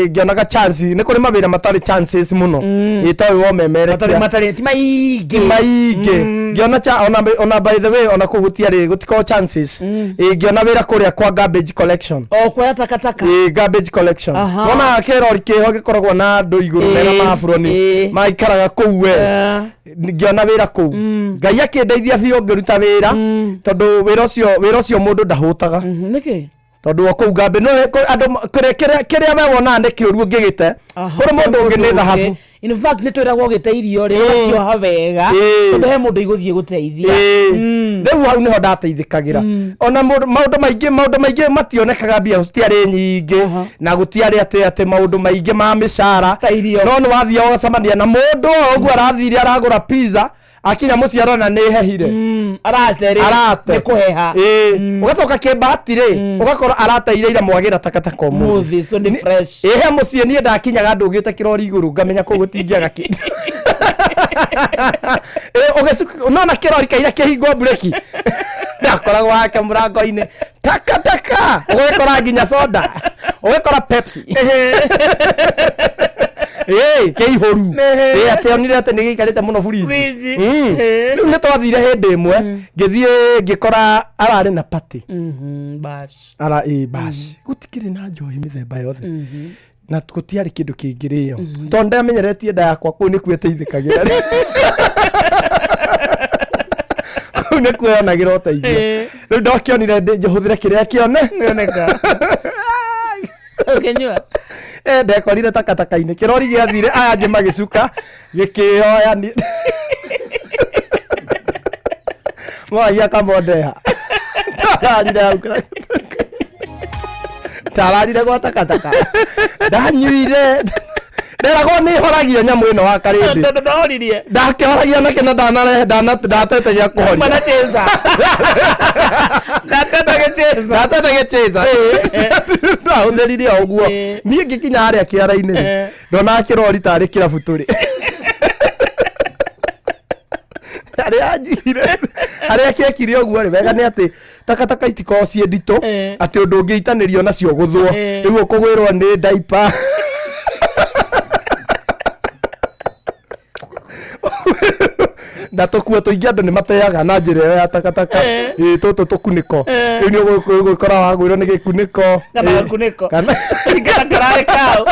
ngĩona ga chance. Nĩ kũrĩ mawĩra matarĩ chances mũno. Ĩ, toĩ womemerekia. Matarĩ ti maingĩ. Ti maingĩ. Ngĩona cha ona by the way, ona kũu gũtiarĩ, gũtikoragwo chances. Ĩ, ngĩona wĩra kũrĩa kwa garbage collection. O kuoya takataka. Ĩ, garbage collection. Wona kĩrori kĩho gĩkoragwo na andũ igũrũ mena maburoni maikaraga kũu we. Ngĩona wĩra kũu, Ngai akĩndeithia biũ ngĩruta wĩra, tondũ wĩra ũcio mũndũ ndahũtaga. Nĩkĩ? Tondũ o kũu ngambi no andũ kĩrĩa we wonaga nĩ kĩũru ũngĩgĩte, kũrĩ mũndũ ũngĩ nĩ thahabu. In fact nĩ twĩragwo ũgĩte irio rĩ, ũgacioha wega, tondũ he mũndũ igũthiĩ gũteithia. Rĩu hau nĩho ndateithĩkagĩra. Ona maũndũ maingĩ mationekaga, mbia gũtiarĩ nyingĩ, na gũtiarĩ atĩ maũndũ maingĩ ma mĩcara. Ta irio. No nĩ wathiaga ũgacemania na mũndũ o ũguo arathire aragũra pizza, akinya mũciĩ arona nĩ hehire. Arate rĩ. Arate. Nĩ kũheha. Ĩĩ, ũgacoka kĩmbati rĩ, ũgakorwo arateire ira mwagĩra takataka ũmũthĩ. Mũthĩ, so nĩ fresh. Ĩhe mũciĩ niĩ ndakinyaga ndũgĩte kĩrori igũrũ, ngamenya kũu gũtingĩaga kĩndũ. Ĩ, nona kĩrori kaira kĩhingwo mbureki, ndakoragwo hake mũrango-inĩ, takataka ũgĩkora nginya soda, ũgĩkora Pepsi ĩ kĩihũru. Ĩ atĩ onire atĩ nĩ gĩikarĩte mũno burinji. Fridge. Rĩu nĩ twathire hĩndĩ ĩmwe, ngĩthiĩ ngĩkora ararĩ na party. Bash. Ara ĩ bash, gũtikĩrĩ na njohi mĩthemba yothe na gũtiarĩ kĩndũ kĩngĩrĩo, tondũ ndamenyeretie nda yakwa kũu nĩkuo ĩteithĩkagĩra, kũu nĩkuo yonagĩra ũteithio. Rĩu ndokĩonire hũthĩre kĩrĩa kĩone. Nĩoneka. Ũkĩnyua. Eh, ndekorire takataka-inĩ, kĩrori gĩathire, aya angĩ magĩcuka gĩkĩoya ni mwagia kamondeha, ndararire hau, ndararire gwa takataka, ndanyuire, nderagwo nĩ horagio nyamũ ĩno wa karĩndĩ. Tondũ ndahoririe. Ndakĩhoragia nakĩ na ndanarehe ndatete gĩa kũhoria. Mana cheza. Ndateta gĩcheza. Ndatete gĩcheza, ndahũthĩrire o ũguo. Niĩ ngĩkinya harĩa kĩara-inĩ rĩ, ndonaga kĩrori tarĩ kĩrabu tũrĩ harĩa anjigire, harĩa kĩekire ũguo rĩ, wega nĩ atĩ takataka itikoragwo ciĩ nditũ, atĩ ũndũ ũngĩitanĩrio nacio gũthwo. Rĩu ũkũgwĩrwo nĩ ndaipa na tũkuo tũingĩ, andũ nĩ mateaga na njĩra ĩyo ya takataka. Ĩ tũtũ tũkunĩko, rĩu nĩ ũgũkora wagwĩrwo nĩ gĩkunĩko. Kana Ĩ, gakunĩko. Kana Kana kararĩ kau.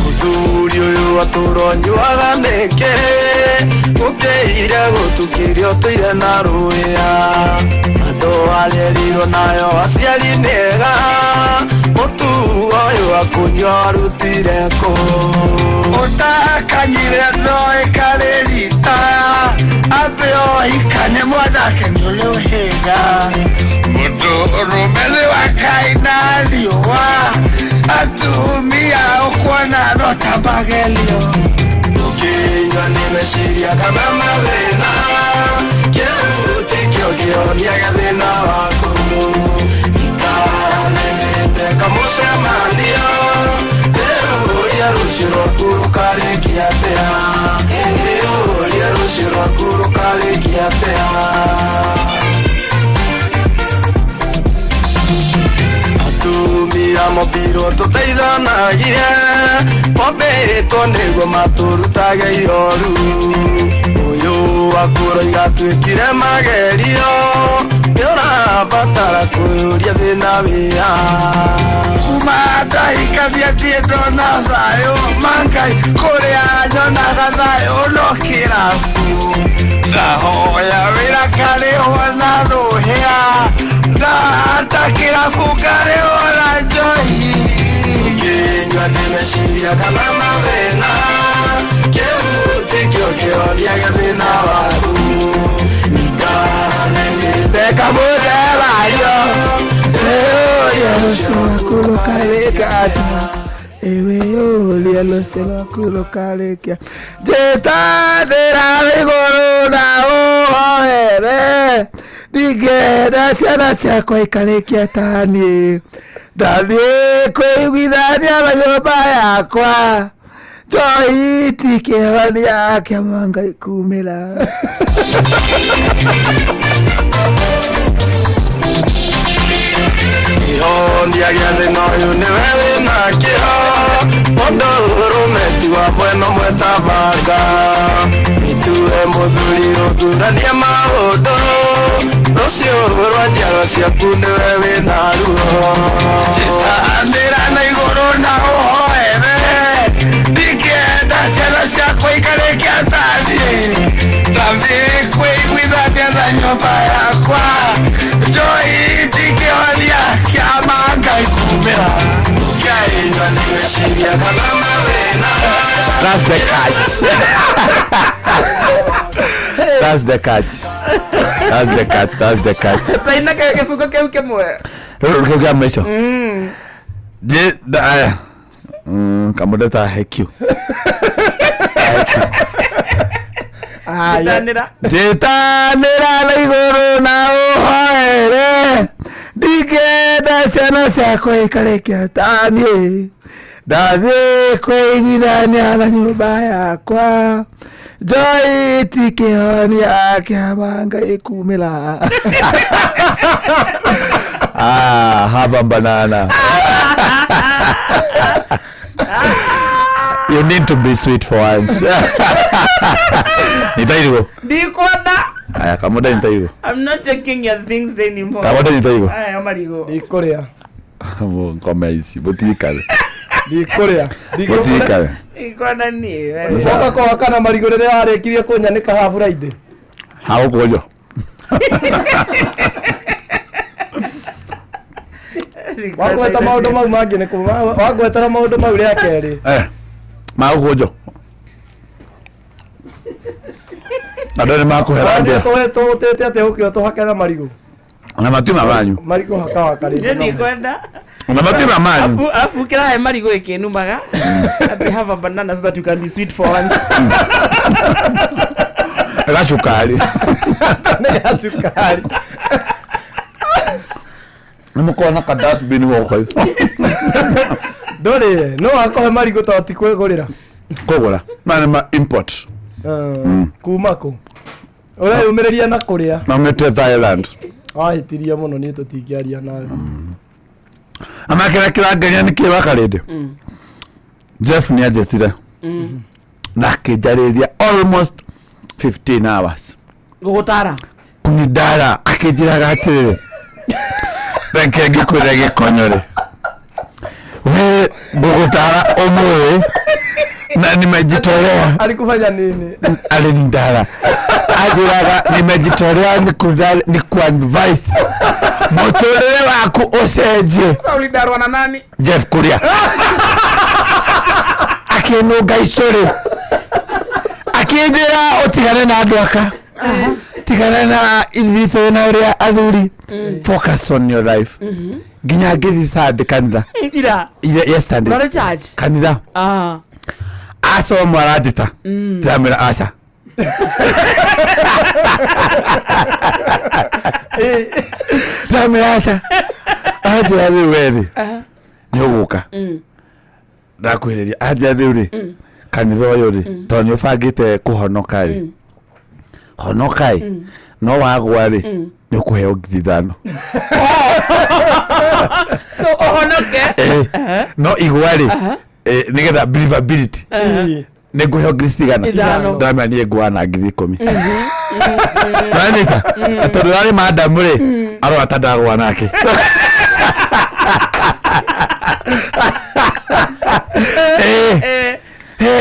Mũthuri ũyũ atũronyuaga nĩkĩ gũkĩire gũtukĩrio tũire na rũĩa andũ arerirwo nayo aciari nĩega mũtugo ũyũ akũnyua arutire kũ ũtakanyire no ĩkarĩrita ambe ohika nĩ mwanake nĩ ũrĩ ũhĩga mũndũ ũrũme nĩ wakaina riũa atumia ũkuona no ta magerio Ũkĩnyua nĩ meciria kana mathĩna, kĩu tikĩo kĩhonia gĩa thĩna waku. Ikaranĩte kamũcemanio, ĩũrie rũciũ rwaku rũkarĩkia atĩa, ĩũrie rũciũ rwaku rũkarĩkia atĩa. Atumia mombirwo tũteithanagie, mombĩtwo nĩguo matũrutage ihoru. Ũyũ wakũroiga twĩkire magerio, nĩũrabatara kwĩyũria thĩna wĩa. Kuma ndahikania ndiĩ ndona thayũ mangai kũrĩa nyonaga thayũ no kĩrabu ndahoya wĩra ngarĩhwo na rũhĩa ndahata kĩrabu ngarĩhwo na njohi. Ũkĩnyua nĩ meciria kana mathĩna, kĩu tikĩo kĩhonia gĩa thĩna waku. Ikaranĩte kamũcemanio, ĩũrie rũciũ rwaku rũkarĩka atĩa. Ewe ũrĩa rũciũ rwaku rũkarĩkia njĩtanĩra igũrũ na ũhoere ndingĩenda ciana ciakwa ikarĩkia taniĩ ndathiĩ kwĩiguithania na nyũmba yakwa njohi ti kĩhonia kĩa mwangai kumĩra. Kĩhonia gĩa thĩna ũyũ nĩwe wĩnakĩo, mũndũ ũrũme ti wa mwena ũmwe ta banga. Gĩtue mũthuri ũthuranie maũndũ, rũciũ rwa njiarwa ciaku nĩwe wĩna ruo. Njĩtanĩra na igũrũ na ũhoere. Kwĩhaketha nyũmba yakwa Njohi ndingĩhonia kĩama Ngai kumĩra Ngĩaĩnyua nĩ meciria kana mathĩna. That's the catch. That's the catch. That's the catch. That's the catch. Taina gĩbungo kĩu kĩmwe. Rĩu kĩu kĩa mũico. Je, da aya. Kamũndũ ta HQ. Ndanĩra. Njĩtanĩra na igũrũ na ũhoere ndingĩenda ciana ciakwa ikare kĩataniĩ ndathiĩ kwĩiguithania na nyũmba yakwa njoi ti kĩhonia kĩa Ngai kumĩra. Ah, have a banana. You need to be sweet for once. Nitairwo. Ndikwenda. Aya, kamuda nitairwo. I'm not taking your things anymore. Kamuda nitairwo. Aya marigũ. Ndikũrĩa. Ngome ici, mutirikane. Ndikũrĩa. Mutirikane. Ndikwenda niĩ. Coka kũhaka na marigũ rĩrĩa warĩkirie kũnyanĩka haha Friday. Hagũkũnjwo. Wagweta maũndũ mau mangĩ nĩ wagwetera maũndũ mau rĩa kerĩ. Eh. Magũkũnjwo. Andũ nĩ makũhera mbia. Tũhĩtĩte atĩa ũkĩo tũhake na marigũ. Na matima manyu. Marigũ haka wakarĩte. Niĩ ndikwenda. Na matima manyu. Afu kĩrahe marigũ ĩkĩnumaga. Ati have a banana so that you can be sweet for once. Gacukari. Nĩ gacukari. Nĩ mũkorwo na ka dustbin gũkũ. Ndũrĩ, no akũhe marigũ to ti kwĩgũrĩra. Kũgũra. Maya nĩ ma import. Kuma kũ? Ũreyũmĩrĩria na kũrĩa. Maumĩte Thailand. Wahĩtirie mũno niĩ tũtingĩaria nawe. Ama kĩrĩa kĩrangenia nĩ kĩ wakarĩndĩ. Jeff nĩ anjĩtire. Na akĩnjarĩria almost 15 hours. Gũgũtara. Kunidara akĩnjĩraga atĩrĩrĩ. Reke ngĩkwĩre gĩkonyo-rĩ. We ngũgũtara ũmũthĩ na nimejitolea. Alikufanya nini? Alinidara. Anjĩraga nimejitolea ni kuadvise mũtũrĩre waku ũcenjie. Sasa ulidarwa na nani? Jeff Kuria akĩnũnga icũrĩ akĩnjĩra ũtigane na andũ aka tigana na ithuĩ na ũrĩa athuri focus on your life nginya ngĩthiĩ Sunday kanitha. Ira. Yesterday. Not a church. Kanitha. Acomwo aranjĩta ndĩramwĩra aca. Ndĩramwĩra aca. Anjĩra rĩu we rĩ nĩ ũgũka ndakwĩrĩria anjĩra rĩu rĩ kanitha ũyũ rĩ tondũ nĩ ũbangĩte kũhonoka rĩ honoka ĩ no wagwa rĩ nĩ ũkũheo 5,000. So ũhonoke. No igwa rĩ nĩgetha believability nĩ ngũheo ngiri cigana 5. Ndamenya niĩ ngũa na 10,000. Ũranyita tondũ rarĩ madamu rĩ arora ta ndagũa nake.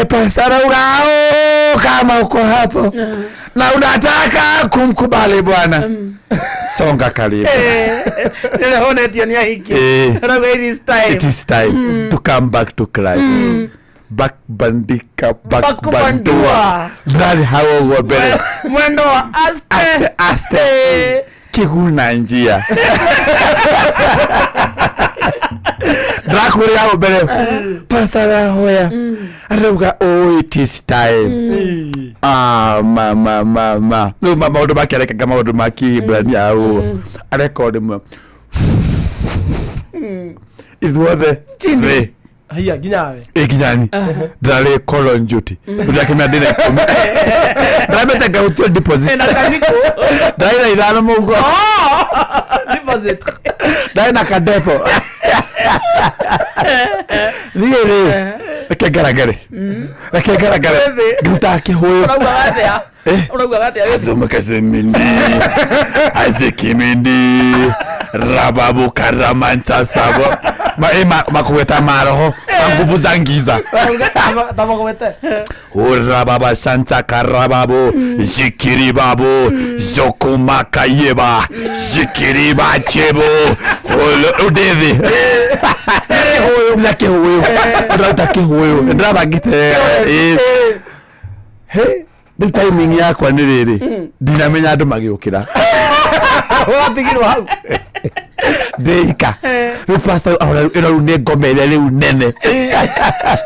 Pastor arauga kama uko hapo na unataka kumkubali Bwana songa karibu. Nĩrehonetio nĩ ahiki. Arauga it is time. It is time to come back to Christ. Back bandika back bandua. Ndari hau ũguo mbere. Mwendo wa aste. Aste. Kiguna njia. Ndakwĩrĩra hau mbere. Pastor arahoya. Arauga oh it is time. Ah ma ma ma. Rĩu maũndũ make arekanga maũndũ ma Kĩhibirania hau. Areka o rĩmwe. Ithuothe. Thĩ. Haiya nginya we. Ĩ nginya ni. Ndarĩ call on duty. Ndakĩmenya ndĩna 10. Ndamĩte ngahutio deposit. Ndarĩ na 5 mũhuko. Deposit. Ndarĩ na kadepo. Niĩ rĩ reke ngarangare. Reke ngarangare. Ngĩrutaga kĩhũyũ. Ũrauga atĩa? Ũrauga atĩa? Azumakasemindi. Azikimindi. Rababu karamansa sabo. Makũgweta maroho ma nguvu za ngiza. Tamagwete. Urababa santa karababo zikiribabo zokumakayeba zikiriba chebo udethi na kĩhũyũ ndĩraruta kĩhũyũ ndĩrabangĩte. He rĩu timing yakwa nĩ rĩrĩ, ndinamenya andũ magĩũkĩra. Watigirwo hau. Ndĩika rĩu, pastor arora ĩno rĩu nĩ ngoma ĩrĩa rĩu nene.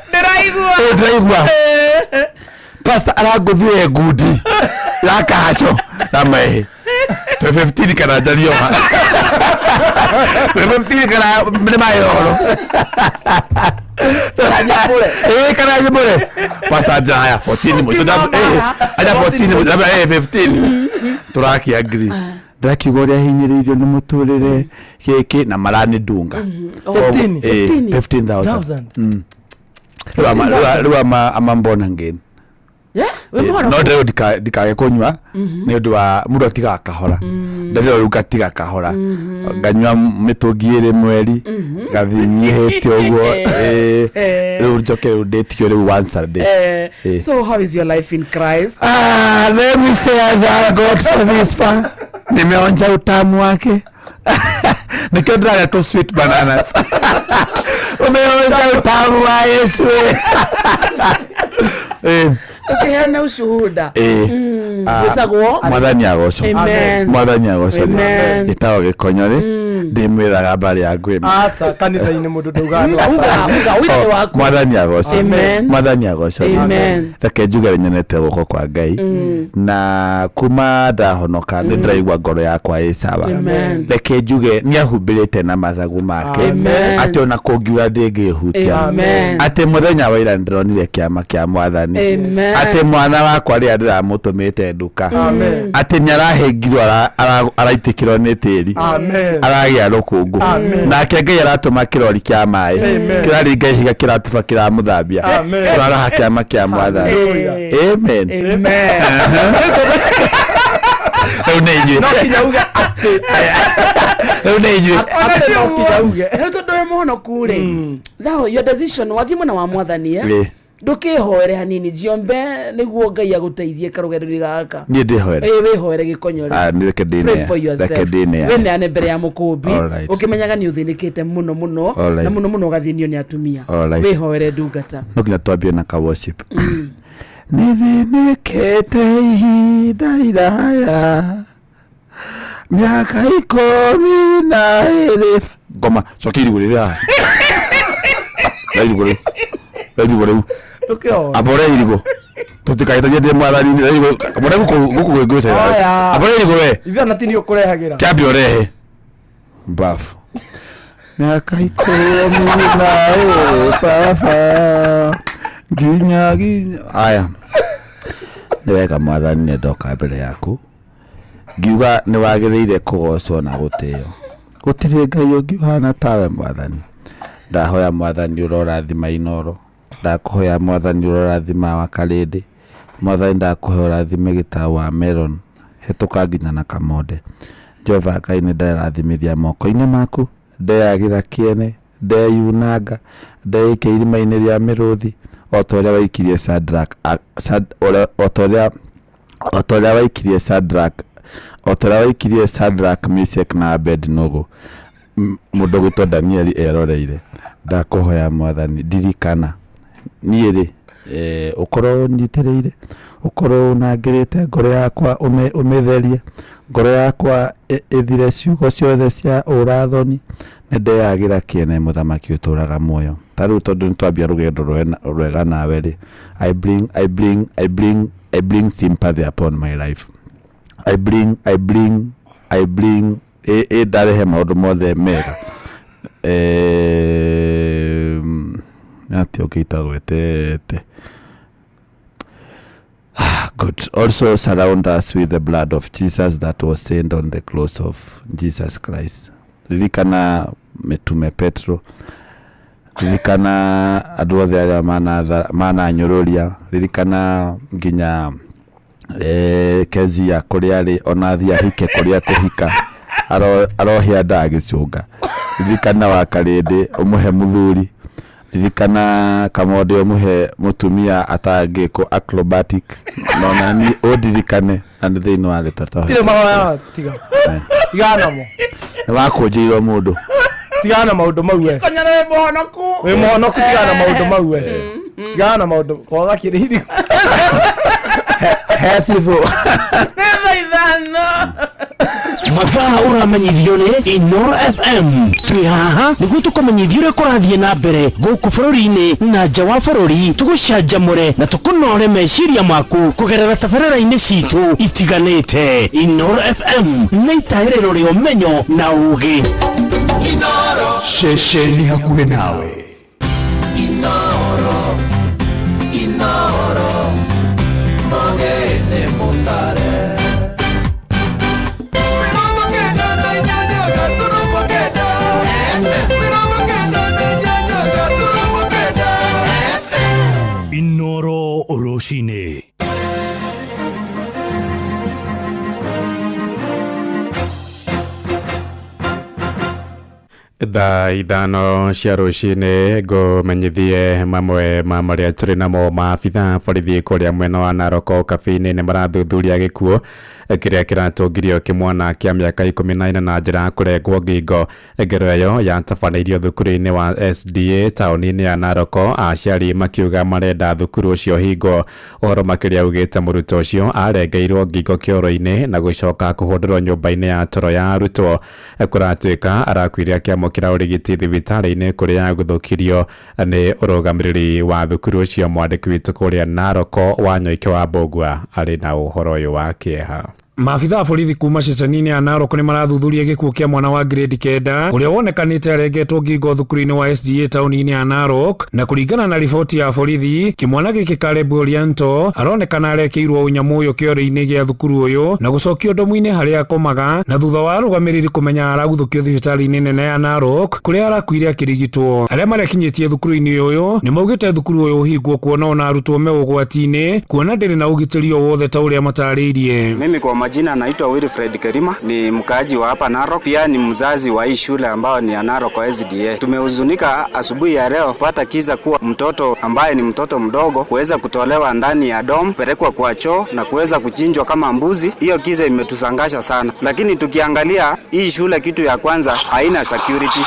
Ndĩraigua. Ĩ, ndĩraigua pastor arangũthire ngundi ya kaco na mehe twĩ 15 kana njarioha twĩ 15 kana nĩ maĩ horo. Ĩ, kana nyimũre. Pastor njĩra haya 14 mũico aya 14 mũico ĩ 15 tũrakia agree. Ndĩrakiuga ũrĩa hinyĩrĩirio nĩ mũtũrĩre gĩkĩ na maranĩndunga. 15? 15,000. Thousand. Rĩu amambona ngeni. Yeah, wĩ mũhoro. No ndĩrĩ ndikage kũnyua nĩ ũndũ wa mũndũ atigaga kahora, ndarĩo rĩu ngatiga kahora, nganyua mĩtũngi ĩrĩ mweri, ngathiĩ nyihĩte ũguo. Ĩ, rĩu njoke rĩu ndĩtio rĩu once a day. So how is your life in Christ? Ah, let me say I thank God for this far. Nimeonja utamu wake. Nikio ndĩrarĩa tu sweet bananas. Umeonja utamu wa Yesu. Ũkĩheana ushuhuda. Ah, Wĩtagwo? Mwathani agocwo. Amen. Mwathani agocwo. Amen. Gĩtagwo gĩkonyore, ndĩmwĩraga mbarĩ ya ngwĩma. Aca, kanitha-inĩ mũndũ ndaugaga no. Uga, uga, wĩra nĩ waku. Mwathani agocwo. Amen. Mwathani agocwo. Amen. Reke njuge nĩ nyonete guoko kwa Ngai na kuma ndahonoka nĩ ndĩraigua ngoro yakwa ĩ sawa. Amen. Reke njuge nĩ ahumbĩrĩte na mathagu make. Amen. Atĩ ona kũngiura ndĩngĩhutia. Amen. Atĩ mũthenya wa ira ndĩronire kĩama kĩa Mwathani. Amen. Atĩ mwana wakwa rĩrĩa ndĩramũtũmĩte nduka, Amen. atĩ nĩ arahĩngirwo, araitĩkĩrwo nĩ tĩri. Amen. Aragĩa rũkũngũ. Amen. Nake Ngai aratũma kĩrori kĩa maĩ. Amen. Kĩraringa ihiga, kĩratuba, kĩramũthambia. Amen. Tũraraha kĩama kĩa Mwathani. Hallelujah. Amen. Amen. Rĩu nĩ inyuĩ. No kinya uge atĩ. Rĩu nĩ inyuĩ. Atĩ no kinya uge. Rĩu tondũ wĩ mũhonoku rĩ, thao your decision wathiĩ mwena wa Mwathani, eh? Ĩ. Ndũkĩhoere hanini, jiombe nĩguo Ngai agũteithie karũgendo-inĩ gaka. Niĩ ndĩhoere? Ĩ, wĩhoere, gĩkonyore. Ah, nĩ reke Pray ndĩneane. for yourself. Reke ndĩneane. Wĩneane mbere ya mũkũmbi. Alright. Ũkĩmenyaga nĩ ũthĩnĩkĩte mũno mũno. Alright. Na mũno mũno ũgathĩnio nĩ atumia. Alright. Wĩhoere, ndungata. No nginya twambie na ka worship. Nĩthĩnĩkĩte ihinda iraya, mĩaka 12. Ngoma cokia irigũ rĩrĩ haha. Re irigũ rĩu, re irigũ rĩu. Ndũkĩoe. Ambore irigũ, tũtikahĩtanie, ndĩ Mwathani-inĩ. Re irigũ, ambore gũkũ gũkũ gwĩngũcera. Oya. Ambore irigũ we. Ithuĩ ona ti nĩ ũkũrehagĩra. Kĩambe ũrehe mbafu. Mĩaka 12 baba nginya nginya aya. Nĩ wega Mwathani, nĩ ndoka mbere yaku ngiuga nĩ wagĩrĩire kũgocwo na gũtĩo. Gũtirĩ Ngai ũngĩ ũhana tawe, Mwathani. Ndahoya Mwathani ũrorathima Inoro, ndakũhoya Mwathani ũrorathima wa Karĩndĩ, Mwathani ndakũhoya ũrathime gĩtaũ wa Meron, hetũka nginya na Kamonde. Jehova Ngai, nĩ nderathimithia moko-inĩ maku, ndeyagĩra kĩene, ndeyunanga, ndeikia irima-inĩ rĩa mĩrũthi o ta ũrĩa waikirie Shadrach, o ta ũrĩa waikirie Shadrach, o ta ũrĩa waikirie Shadrach, Meshach na Abednego mũndũ gwĩtwo Danieli eroreire. Ndakũhoya Mwathani, ndirikana niĩ rĩ, ũkorwo ũnyitĩrĩire, ũkorwo ũnangĩrĩte ngoro yakwa, ũmĩtherie ngoro yakwa ĩthire ciugo ciothe cia ũrathoni. Nĩ ndeyagĩra kĩene, mũthamaki ũtũraga muoyo. Ta rĩu tondũ nĩ twambia rũgendo rwega nawe rĩ, I bring sympathy upon my life. I bring ĩ ndarehe maũndũ mothe mega. Atĩ ũngĩ itagwetete. Good. Also surround us with the blood of Jesus that was sent on the cross of Jesus Christ. Ririkana mĩtume Petro, ririkana andũ othe arĩa mananyũrũria, ririkana nginya Kezia kũrĩa arĩ, ona athiĩ ahike kũrĩa kũhika, arohĩa nda agĩcũnga. Ririkana wa Karĩndĩ ũmũhe mũthuri. Ririkana Kamonde ũmũhe mũtumia atangĩkwo acrobatic. Na ona niĩ ũndirikane na nĩ thĩinĩ wa rĩtwa rĩa Tirĩ mahoya tiga. Tigana namo. Nĩ wakũnjĩirwo mũndũ. Tigana na maũndũ mau we. Konyoro wĩ mũhonoku. Wĩ mũhonoku tigana na maũndũ mau we. Tigana na maũndũ kwaga kĩrĩ irigũ. He cibũ. Nĩ thaa 5. Mathaa ũramenyithio nĩ Inoro FM. Twĩ haha nĩguo tũkũmenyithie ũrĩa kũrathiĩ na mbere gũkũ bũrũri-inĩ na nja wa bũrũri, tũgũcanjamũre na tũkũnore meciria maku kũgerera tabarĩra-inĩ citũ itiganĩte. Inoro FM nĩ itaĩrĩro rĩa ũmenyo na ũgĩ. Ceceni hakuhĩ nawe. Inoro, Inoro, mogene mutare. 98.9 Inoro rũcinĩ. Thaa 5 cia rũcinĩ ngũmenyithie mamwe ma marĩa tũrĩ namo. Maabitha borithi kũrĩa mwena wa Narok Kabi-inĩ nĩ marathuthuria gĩkuũ kĩrĩa kĩratũngirio kĩmwana kĩa mĩaka 14 na njĩra ya kũrengwo ngingo. Ngero ĩyo yatabanĩirio thukuru-inĩ wa SDA taũni-inĩ ya Narok, aciari makiuga marenda thukuru ũcio hingwo. Ũhoro makĩria ugĩte mũrutwo ũcio arengeirwo ngingo kĩoro-inĩ na gũcoka kũhũndũrwo nyũmba-inĩ ya toro ya arutwo. Kũratuĩka arakuire akĩamũkĩra ũrigiti thibitarĩ-inĩ kũrĩa agũthũkirio nĩ ũrũgamĩrĩri wa thukuru ũcio. Mwandĩki witũ kũrĩa Narok Wanyoike wa Mbũgua arĩ na ũhoro ũyũ wa kĩeha. Maabitha a borithi kuma ceceni-inĩ ya Narok nĩ marathuthuria gĩkuũ kĩa mwana wa grade 9 ũrĩa wonekanĩte arengetwo ngingo thukuru-inĩ wa SDA taũni-inĩ ya Narok. Na kũringana na riboti ya borithi, kĩmwana gĩkĩ Caleb Orianto aronekana arekĩirwo ũnyamũ ũyũ kĩoro-inĩ gĩa thukuru ũyũ na gũcokio ndomu-inĩ harĩa akomaga, na thutha wa arũgamĩrĩri kũmenya araguthũkio thibitarĩ-inĩ nene ya Narok kũrĩa arakuire akĩrigitwo. Arĩa marekinyĩtie thukuru-inĩ ũyũ nĩ maugĩte thukuru ũyũ ũhingwo kuona ona arutwo me ũgwati-inĩ, kuona ndĩrĩ na ũgitĩri o wothe ta ũrĩa matarĩirie. Mimi kwa majina naitwa Wilfred Kerima, ni mkaaji wa hapa Narok, pia ni mzazi wa hii shule ambayo ni ya Narok SDA. Tumehuzunika asubuhi ya leo kupata kiza kuwa mtoto ambaye ni mtoto mdogo kuweza kutolewa ndani ya dom, pelekwa kwa choo na kuweza kuchinjwa kama mbuzi. Hiyo kiza imetusangasha sana, lakini tukiangalia hii shule, kitu ya kwanza haina security.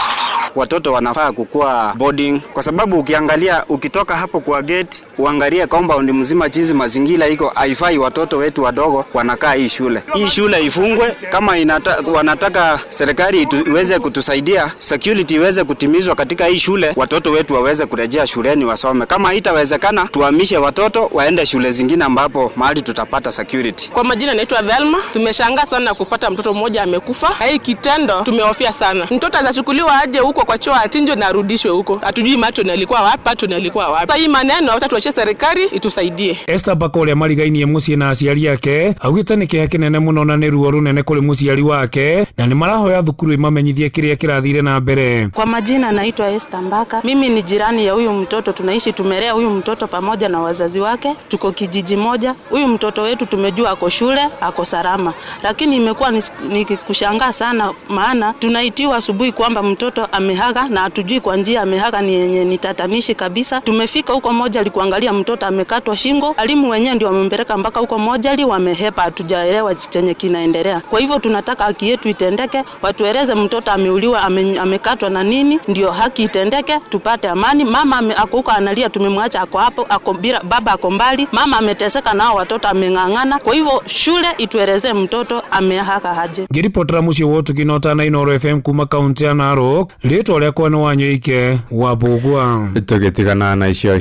Watoto wanafaa kukua boarding, kwa sababu ukiangalia ukitoka hapo kwa gate uangalie compound mzima chizi mazingira iko haifai, watoto wetu wadogo wanakaa hii shule. Hii shule ifungwe kama wanataka serikali iweze kutusaidia, security iweze kutimizwa katika hii shule, watoto wetu waweze kurejea shuleni wasome. Kama haitawezekana, tuhamishe watoto waende shule zingine ambapo mahali tutapata security. Kwa majina naitwa Thelma. Tumeshangaa sana kupata mtoto mmoja amekufa. Hii kitendo tumehofia sana. Mtoto atachukuliwa aje huko kwa choo achinjwe na arudishwe huko. Hatujui macho ni alikuwa wapi, pato ni alikuwa wapi. Sasa hii maneno hata tuachie serikali itusaidie. Esther Bako ũrĩa marigainie mũciĩ na aciari ake augĩte nĩ kĩeha kĩnene mũno na nĩ ruo rũnene kũrĩ mũciari wake, na nĩ marahoya thukuru ĩmamenyithie kĩrĩa kĩrathire na mbere. Kwa majina naitwa Esther Mbaka. Mimi ni jirani ya huyu mtoto, tunaishi tumelea huyu mtoto pamoja na wazazi wake, tuko kijiji moja. Huyu mtoto wetu tumejua ako shule, ako salama. Lakini imekuwa ni kushangaa sana, maana tunaitiwa asubuhi kwamba mtoto amehaga na hatujui kwa njia amehaga ni yenye ni tatanishi kabisa. Tumefika huko moja kuangalia mtoto amekatwa shingo, alimu wenyewe ndio wamempeleka mpaka huko moja, wamehepa, hatujaelewa chenye kinaendelea. Kwa hivyo tunataka haki yetu itendeke, watueleze mtoto ameuliwa, amekatwa na nini, ndio haki itendeke, tupate amani. Mama ako huko analia, tumemwacha ako hapo, ako bila baba, ako mbali, mama ameteseka nao watoto ameng'ang'ana. Kwa hivyo shule itueleze mtoto amehaka haje. Ngĩribotera mũciĩ wa ũtugi na ũtana Inooro FM kuma kaunti ya Narok, rĩtwa rĩakwa nĩ Wanyoike wa Mbũgua. Tũgĩtigana na icio